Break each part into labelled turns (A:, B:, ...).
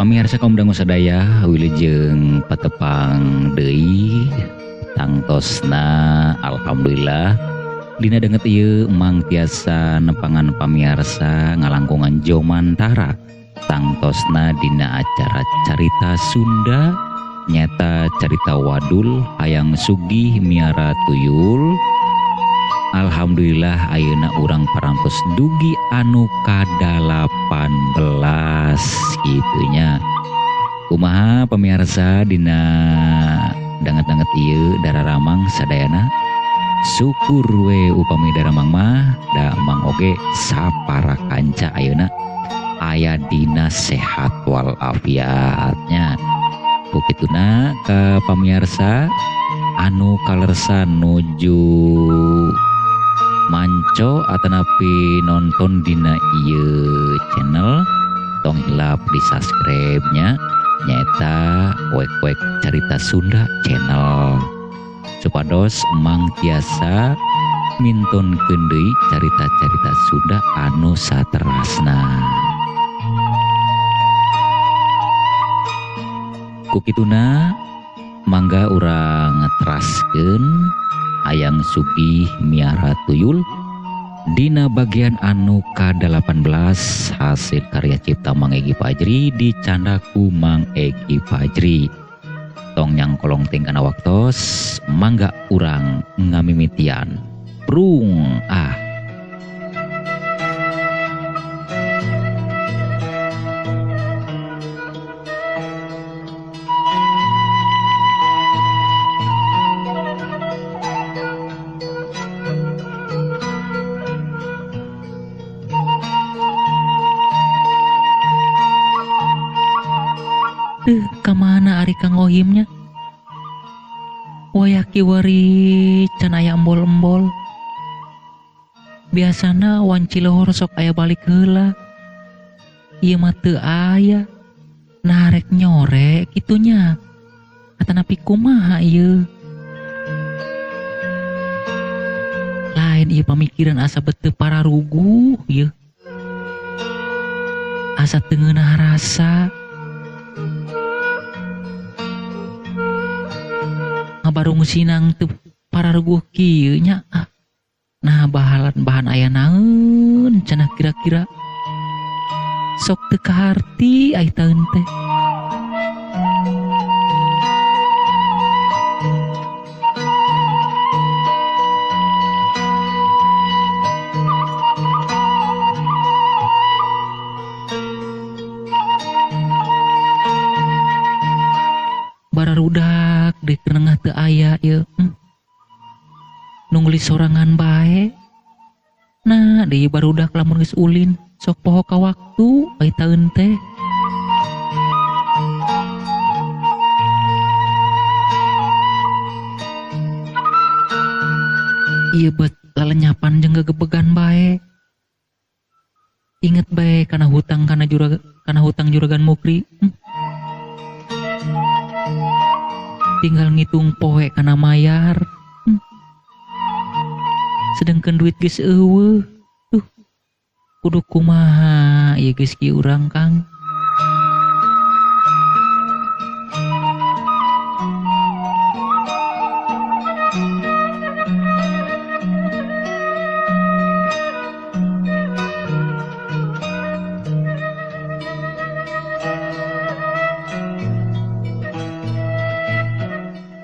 A: Pamirsa kaum dangu sadaya wilujeng patepang deui tangtosna alhamdulillah dina danget ieu Mang tiasa nepangan pamiarsa ngalangkungan jomantara tangtosna dina acara Carita Sunda nyata carita wadul hayang sugih miara tuyul. Alhamdulillah ayeuna urang parantos dugi anu ka-18 gitunya. Kumaha pemirsa dina danget-danget ieu dararamang sadayana? Syukur we upami daramang mah da mang oge sapara kanca ayeuna aya dina sehat walafiatnya. Kukituna ka pamirsa anu kalersan nuju manco atanapi nonton dina ieu channel tong hilap di subscribe nya nyaeta wek-wek Carita Sunda channel supados mang tiasa mintonkeun deui carita-carita Sunda anu saterasna. Kukituna mangga urang teraskeun hayang sugih miara tuyul dina bagian anu ka-18 hasil karya cipta Mang Egi Fajri dicandaku Mang Egi Fajri. Tong nyangkolong ting kana waktos mangga urang ngamimitian prung ah. Kamana ari Kang Ohimnya? Wayah kiwari can aya embol-embol. Biasana wanci lohor sok aya balik heula. Ieu mah teu aya. Nah rek nyore kitunya. Atanapi kumaha ieu? Lain ieu pamikiran asa beteu pararuguh ieu. Asa teu ngeunah rasa. Barung sinang teu pararuguh kieu nya. Nah bahan aya naon cenah kira-kira sok teu kaharti ai taeun teh. Bararudak di nengah teu aya ieu. Nungli sorangan bae. Nah, deui barudak lamun geus ulin sok poho ka waktu ai taeun teh. Ieu bet lalenyapan jeung gegebegan bae. Inget bae kana hutang kana hutang juragan Mukri. Tinggal ngitung poe kana mayar. Sedangkan duit geus eueuh. Duh. Kudu kumaha ieu geus kieu urang Kang.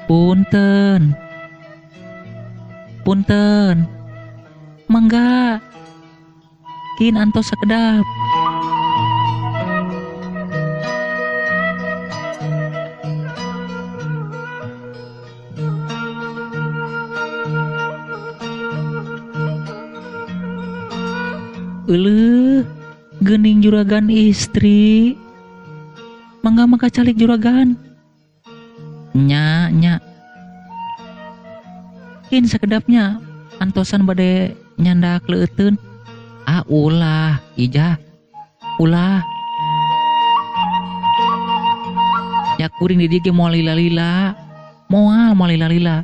A: Punten. Punten. Mangga. Kin antos sakedap. Euleuh, geuning juragan istri. Mangga maka calik juragan. Nya nya. Kin sakedapnya antosan bade nyandak leuteun. Ah ulah ijah. Ulah. Ya kuring di dieu ge moal lila-lila. Moal moal lila-lila.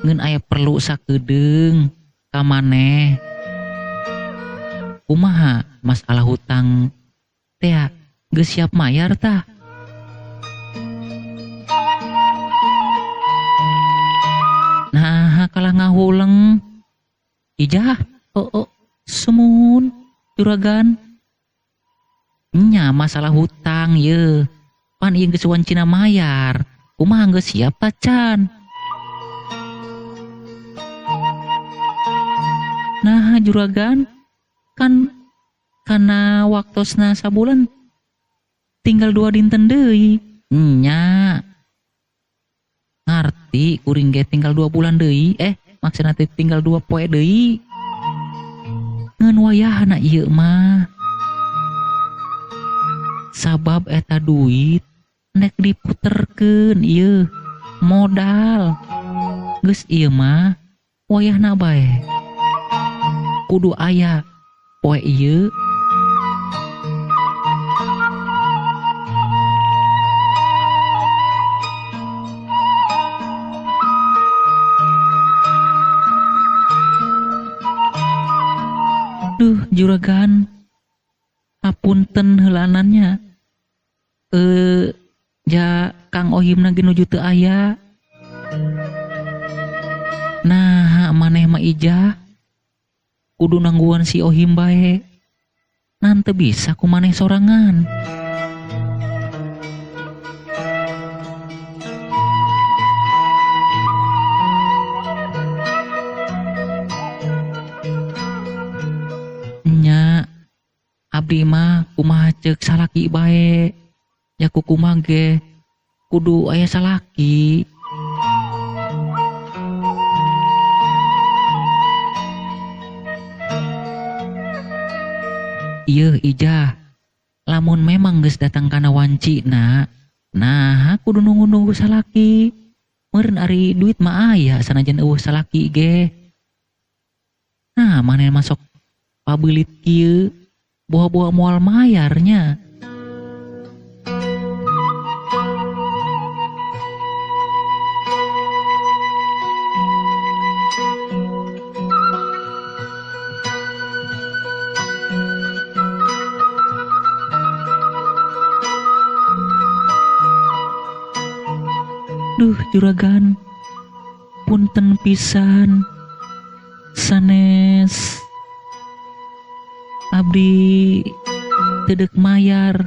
A: Ngeun aya perlu sakedeung ka maneh. Kumaha masalah hutang tea? Geus siap mayar tah? Nah, kalah ngahuleng. Ijah, oh, sumuhun juragan. Nya masalah hutang ye. Pan ieu geus wancina mayar. Kumaha geus siap tacan? Nah, juragan kan kana waktosna sabulan tinggal 2 dinten deui. Nya. Ngarti kuring ge tinggal 2 bulan deui. Maksudna teh tinggal 2 poe deui. Ngeun wayahna ieu mah. Sabab eta duit nek diputerkeun ieu modal. Geus ieu mah wayahna bae. Kudu aya poe ieu. Duh juragan, hapunten heulanannya. Ja Kang Ohimna ge nuju teu aya. Nah, maneh mah ijah kudu nangguan si Ohim bae. Nan teu bisa ku maneh sorangan. Nya abdi mah kumaha ceuk salaki bae. Ya kukumaha ge kudu aya salaki. Ieu ijah, lamun memang geus datang kana wancina, nah kudu nunggu-nunggu salaki. Meureun ari duit mah aya sanajan eueuh salaki ge. Nah, maneh masuk pabeulit kieu, boha-boha moal mayarnya. Duh juragan, punten pisan sanes abdi teu deuk mayar,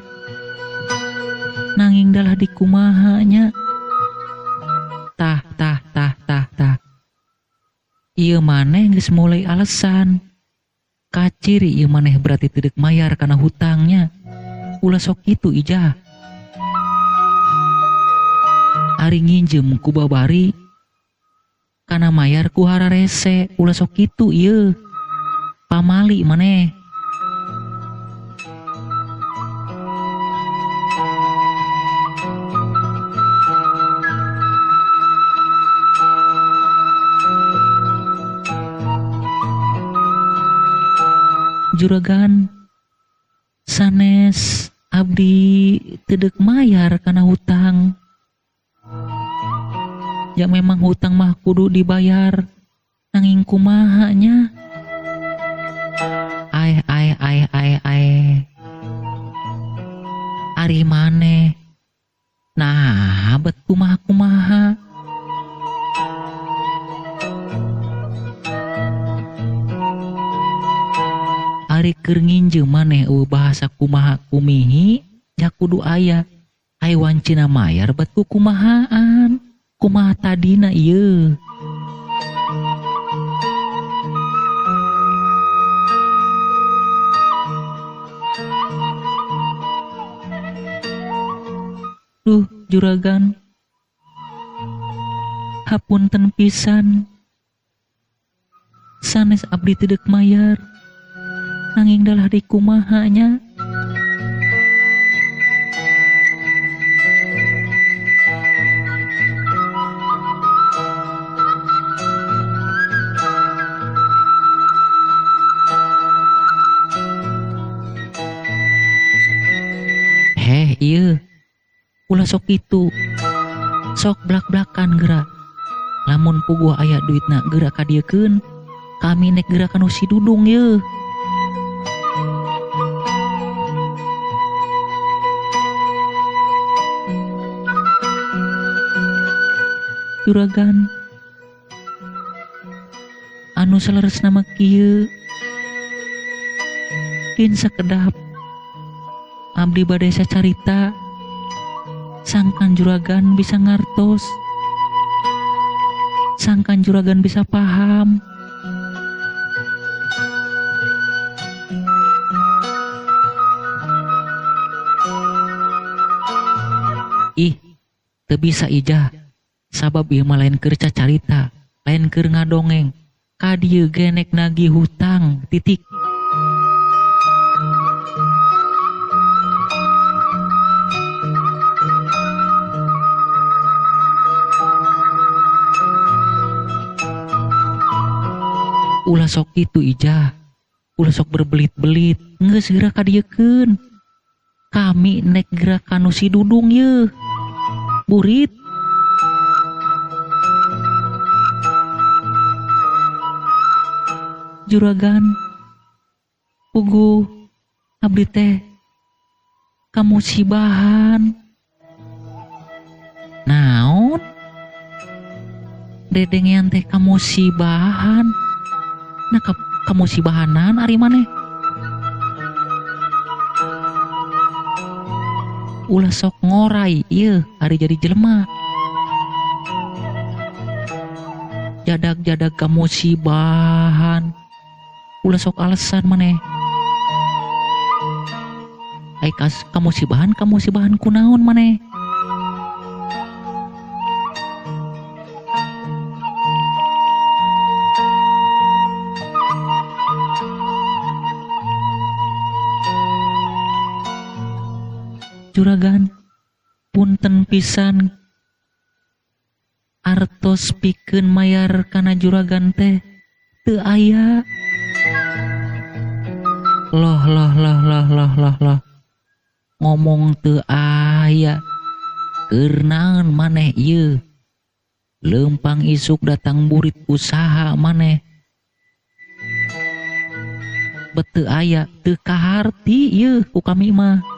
A: nanging dalah dikumaha nya. Tah tah tah tah tah, ieu maneh geus mulai alasan. Kaciri ieu maneh berarti teu deuk mayar kana hutangnya. Ulah sok kitu ijah. Ari nginjem ku babari kana mayar ku hararese, ulah sok kitu ieu. Pamali maneh. Juragan, sanes abdi teu deuk mayar kana hutang. Ya memang hutang mah kudu dibayar, nanging kumaha nya. Aeh aeh aeh aeh aeh. Ari maneh. Nah, bet kumaha-kumaha. Ari keur nginjeum maneh eueuh bahasa kumaha kumihi, ja kudu aya. Ai wancina mayar bet ku kumahaan. Kumaha tadina ieu. Duh juragan, hapunten pisan sanes abdi teu deuk mayar, nanging dalah dikumaha nya. Heh ieu, ulah sok kitu. Sok blak-blakan geura. Lamun puguh aya duitna geura kadieukeun, kami nek geura kanu si Dudung yeuh. Juragan anu saleresna mah kieu kin sakedap abdi bade sacarita sangkan juragan bisa ngartos, sangkan juragan bisa paham. Ih, teu bisa Ijah, sabab ieu mah lain keur cacarita, lain keur ngadongeng. Ka dieu ge nek nagih hutang, titik. Ulah sok kitu Ijah, ulah sok berbelit-belit, geus geura kadiekeun. Kami nek geura kanu si Dudung yeuh. Burit. Juragan, puguh abdi teh kamusibahan. Naon? Dedengean teh kamusibahan. Nah, kamusibahanan ari maneh? Ulah sok ngorai ieu ari jadi jelema. Jadag-jadag kamusibahan. Ulah sok alasan maneh. Ai kamusibahan, kamusibahan kunaon maneh? Juragan, punten pisan artos pikeun mayar kana juragan teh teu aya. Loh loh loh loh loh loh loh. Ngomong teu aya. Keur naon maneh ieu? Leumpang isuk datang burit usaha maneh. Bet teu aya, teu kaharti ieu ku kami mah.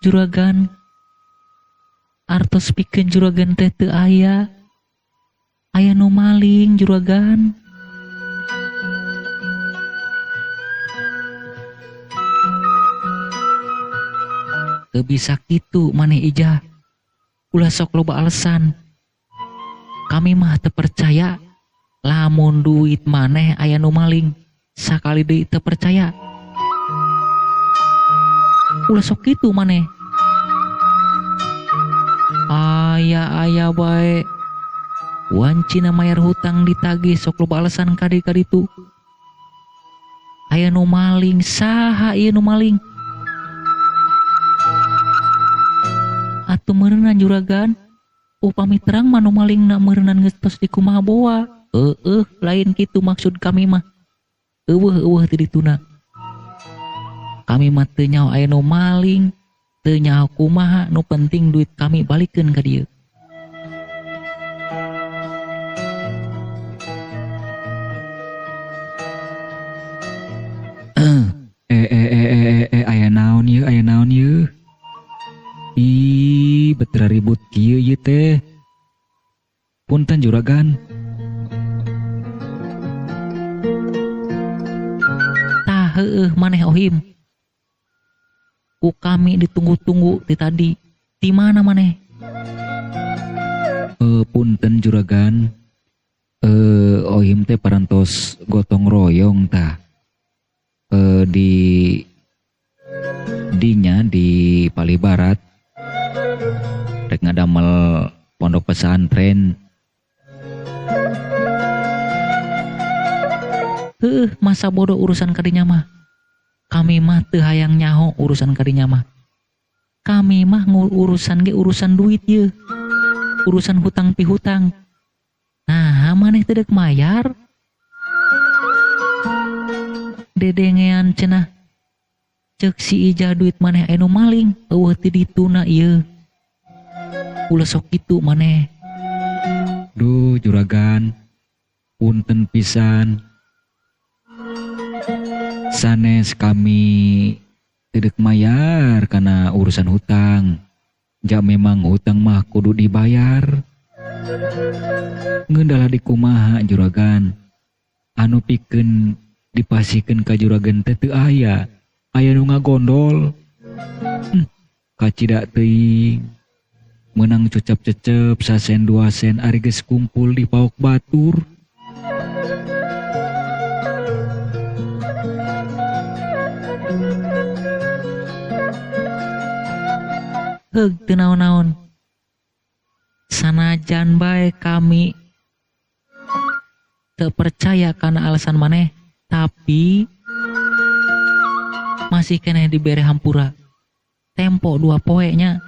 A: Juragan, artos pikeun juragan teh teu aya. Aya nu maling juragan. Teu bisa kitu maneh Ijah. Ulah sok loba alasan. Kami mah teu percaya lamun duit maneh aya nu maling. Sakali deui teu percaya. Ulah sok kitu maneh. Aya-aya bae. Wancina mayar hutang ditagih sok loba alasan kadi kaditu. Aya nu maling, saha ieu nu maling? Atuh meureunan juragan, upami terang mah nu malingna meureunan geus tos dikumaha boa. Heueuh, lain kitu maksud kami mah. Eueuh-eueuh ti dituna. Kami mah teu nyaho aya nu maling, teu nyaho kumaha, nu penting duit kami balikeun ka dieu.
B: Aya naon ieu, aya naon ieu? Ih, betra ribut kieu ieu teh. Punten juragan.
A: Tah heueuh maneh Ohim. Ku kami ditunggu-tunggu ti tadi. Ti mana maneh?
B: Punten juragan. Ohim teh parantos gotong royong tah. Di dinya di Pali Barat rek ngadamel pondok pesantren.
A: Heuh, masa bodoh urusan kadinya mah. Kami mah teu hayang nyaho urusan kadinya mah. Kami mah urusan ge urusan duit ye. Urusan hutang pihutang. Nah, maneh teu deuk mayar. Dedengean cenah. Ceuk si Ijah duit maneh anu maling eueuh ti dituna ieu. Ulah sok kitu maneh.
B: Duh juragan, punten pisan. Sanes kami teu deuk mayar kana urusan hutang. Ja memang hutang mah kudu dibayar. Ngeundalah dikumaha juragan. Anu pikeun dipasihkeun ka juragan teh teu aya. Aya nu ngagondol. Kacida teuing. Meunang cecep-cecep sasen dua sen ari geus kumpul di paok batur.
A: Heug teu naon-naon. Sanajan bae kami teu percaya kana alasan maneh, tapi masih keneh dibere hampura. Tempo 2 poe nya.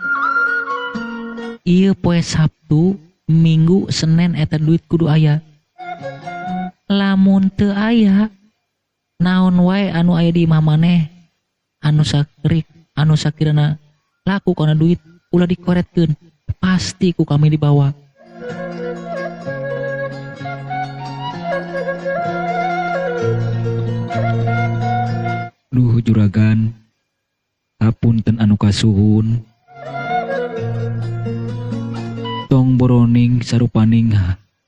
A: Ieu poe Sabtu, Minggu, Senin eta duit kudu aya. Lamun teu aya, naon wae anu aya di imah maneh, anu sakrik, anu sakirana laku kana duit ulah dikoretkeun, pasti ku kami dibawa.
B: Duh juragan, hapunten anu kasuhun. Tong boroning sarupaning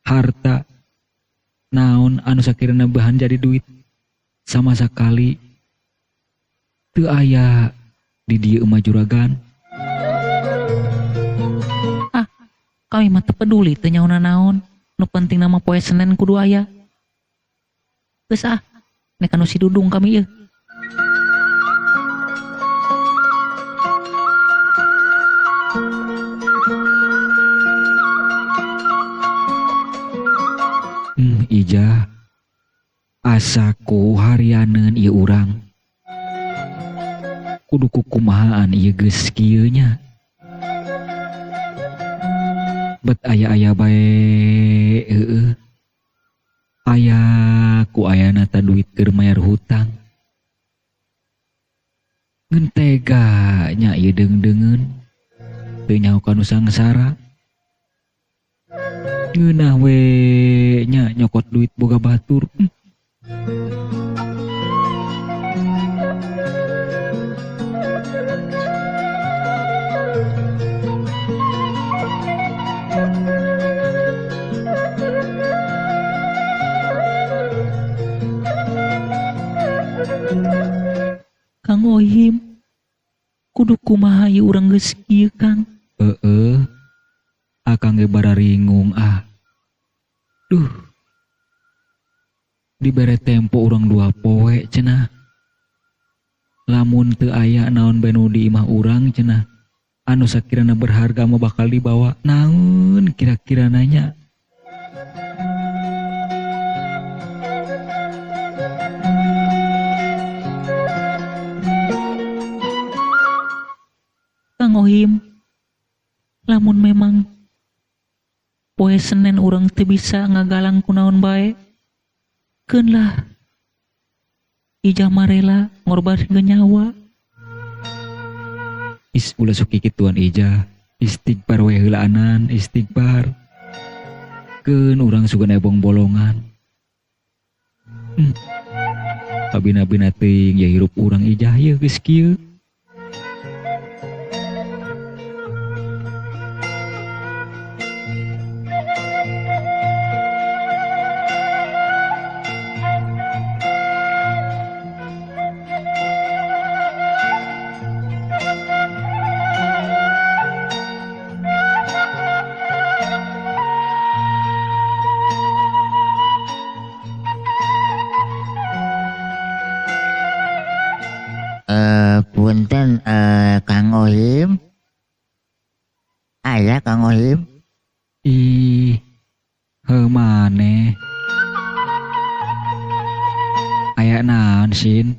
B: harta naon anu sakirana bahan jadi duit sama sakali teu aya di dieu mah juragan.
A: Ah, kami mah teu peduli teu nyaona naon, nu penting nama poe Senin kudu aya. Geus ah, nek anu si Dudung kami ieu.
B: Ijah, asaku harianeun ieu urang. Kudu kukumahaan ieu geus kieu nya. Bet aya-aya bae heueuh. Aya ku ayana ta duit keur mayar hutang. Ngeun tega nya ieu deung-deungeun. Teu nyaho ka nu sangsara. Ngeunah we nya nyokot duit boga batur.
A: Kang Ohim, kudu kumaha ieu urang geus kieu Kang?
B: Heeh. Akang ge bararingung ah. Duh. Dibere tempo urang 2 poe cenah. Lamun teu aya naon bae nu di imah urang cenah. Anu sakirana berharga mah bakal dibawa. Naon kira-kira nanya?
A: Kang Ohim, lamun memang poe Senin urang teu bisa ngagalang kunaon bae, keun lah Ijah marela ngorbankeun nyawa.
B: Is ulah sok kikituan Ijah, istighfar we heulaanan, istighfar. Keun urang sugan ebong bolongan. Abina-bina teuing ya hirup urang Ijah ieu geus kieu.
C: Punten Kang Ohim. Aya Kang Ohim.
B: Ih, heuh maneh. Aya naon sin?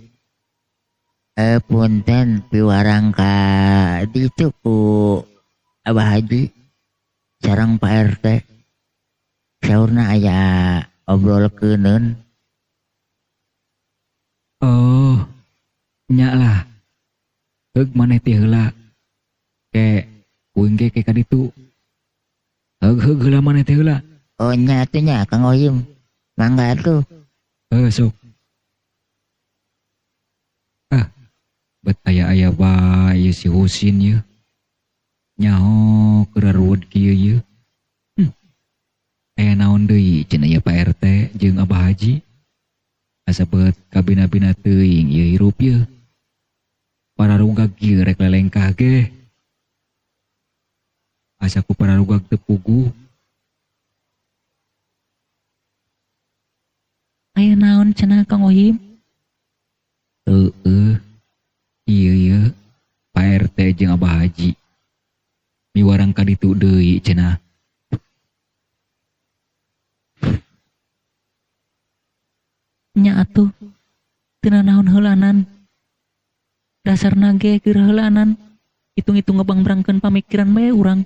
C: Punten piwarang ka ditu ku Abah Haji sareng Pak RT. Saurna aya obrolkeuneun.
B: Oh, nya lah. Heug maneh ti heula. Ke uing ge ke ka ditu. Heug heug heula maneh teh heula.
C: Oh nya atuh nya Kang Ohim. Mangga atuh.
B: Heuh sok. Ah, bet aya-aya bae ieu si Husin yeuh. Nyaho keur ruwet kieu yeuh. Aya naon deui cenah ieu Pak RT jeung Abah Haji. Asa beut kabina-bina teuing ieu hirup yeuh. Pararunggag kieu rek lelengkah ge. Asa ku pararunggag teu puguh.
A: Aya naon cenah Kang Ohim?
B: Heueuh. Ieu yeuh Pak RT jeung Abah Haji. Miwarang ka ditu deui cenah.
A: Nya atuh teu nanaon heulanan. Dasarna ge keur heulanan. Hitung-hitung ngebangbrangkeun pamikiran bae urang.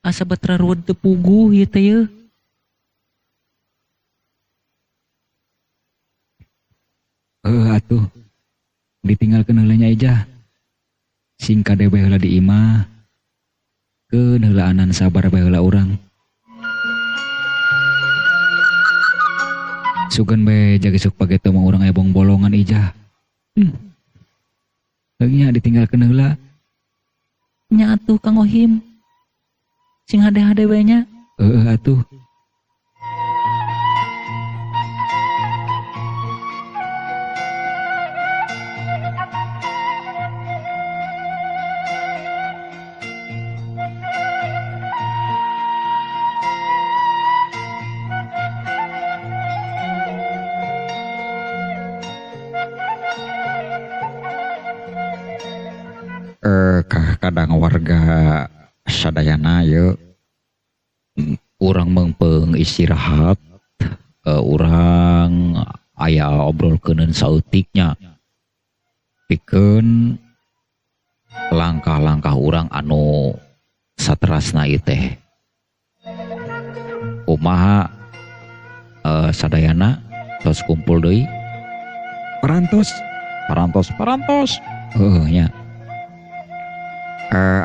A: Asa batra ruwet teu puguh ieu teh yeuh.
B: Heuh atuh. Ditinggalkeun heula nya Ijah. Sing kade bae heula di imah. Keun heulaanan sabar bae heula urang. Sugan bae jaga sok pageto mah urang aya bong-bolongan Ijah. Heuh nya ditinggalkeun heula.
A: Nya atuh Kang Ohim. Sing hade-hade we nya.
B: Heueuh atuh.
D: Kadang warga sadayana ye
B: urang mengpeung istirahat, urang aya obrolkeuneun saeutiknya pikeun langkah-langkah urang anu saterasna ieu teh. Kumaha sadayana tos kumpul deui?
D: Parantos.
B: Parantos, parantos. Heuh nya.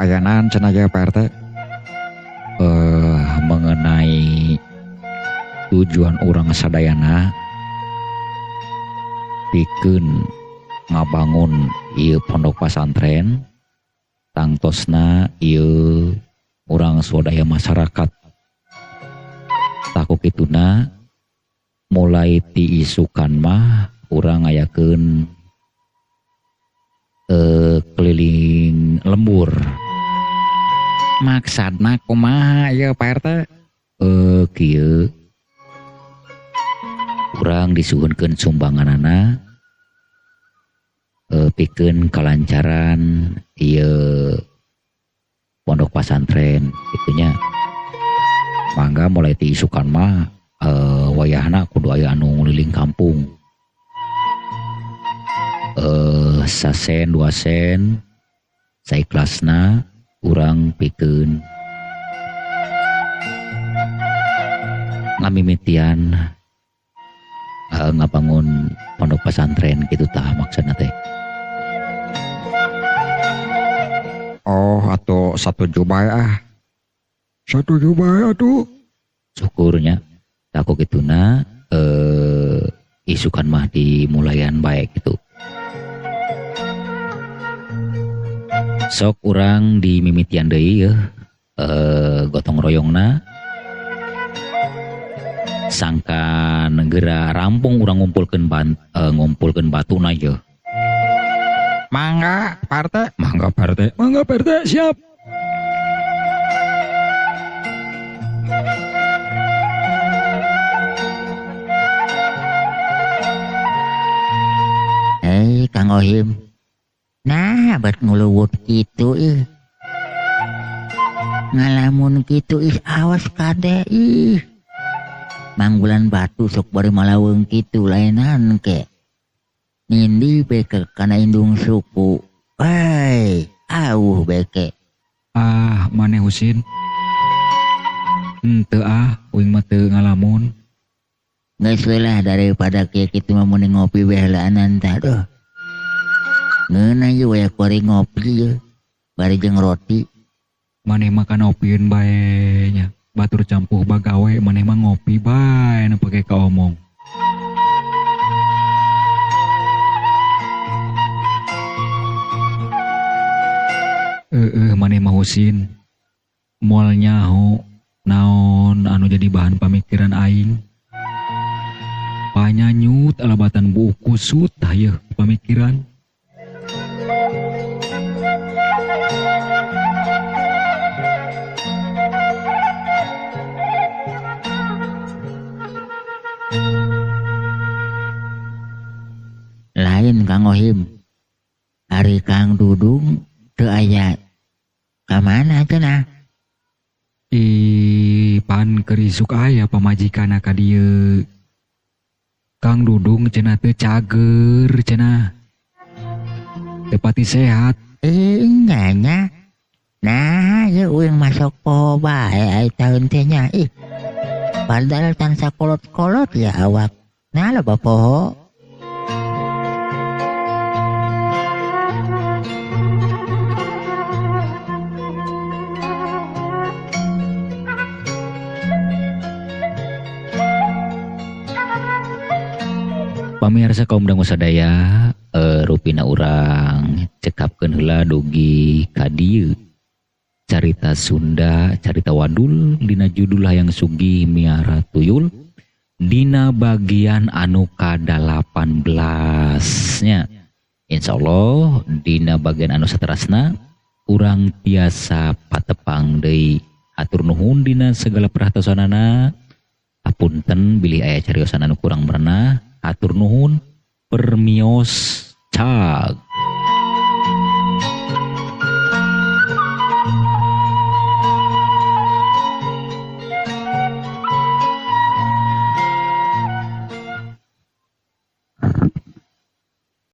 D: Ayanaan cenah ge Pak RT.
B: Mengenai tujuan urang sadayana pikeun ngabangun ieu pondok pasantren tangtosna ieu urang swadaya masyarakat. Taku kituna mulai ti isukan mah urang ngayakeun keliling lembur.
D: Maksudna kumaha ieu Pak RT?
B: Kieu urang disuhunkeun sumbanganana pikeun kalancaran ieu pondok pasantren kitunya. Mangga mulai ti isukan mah wayahna kudu aya anu nguliling kampung. Sasen dua sen saikhlasna urang pikeun ngamimitian ngabangun pondok pesantren gitu tah maksudna teh.
D: Oh atuh satuju bae ah. Satuju bae atuh.
B: Syukurnya taku kituna isukan mah dimulayan bae gitu. Sok urang di mimitian deui yeuh gotong royongna sangkan geura rampung urang ngumpulkeun ngumpulkeun batuna yeuh.
D: Mangga Pak RT,
B: mangga Pak RT,
D: mangga Pak RT, siap.
C: Kang Ohim. Nah, bet nguluwut kitu ih. Ngalamun kitu ih, awas kade ih. Manggulan batu sok bari malaweung kitu lainan ke. Nindi beke kana indung suku. Woi, awuh beke.
B: Ah, maneh Husin. Henteu ah, uing mah teu ngalamun.
C: Geus we lah daripada kieu kitu mah mending ngopi we heulaanan tah duh. Ngeunah ieu we kuari ngopi ieu. Bari jeung roti.
B: Maneh mah kanopieun bae nya. Batur campuh bagawe maneh mah ngopi bae nu pake kaomong. Maneh mah Husin. Moal nyaho naon anu jadi bahan pamikiran aing. Panyanyut alabatan buuk kusut hayeuh pamikiran.
C: Lain Kang Ohim. Ari Kang Dudung teu aya ka mana cenah?
B: Ih, pan keur isuk aya pamajikanna ka dieu. Kang Dudung cenah teu cager cenah. Teu pati sehat.
C: Nya nya. Nah, ieu uing masuk poho bae ai taun teh nya. Ih. Padahal tan sakolot-kolot ya awak. Nah, loba poho.
A: Pamirsa kaum dangu sadaya, rupina urang cekapkeun heula dugi ka dieu. Carita Sunda, carita wadul dina judul Hayang Sugih Miara Tuyul dina bagian anu ka-18 nya. Insyaallah dina bagian anu saterasna urang tiasa patepang deui. Hatur nuhun dina segala perhatosanana. Apunten bilih aya cariosan anu kurang merenah. Hatur nuhun, permios cag.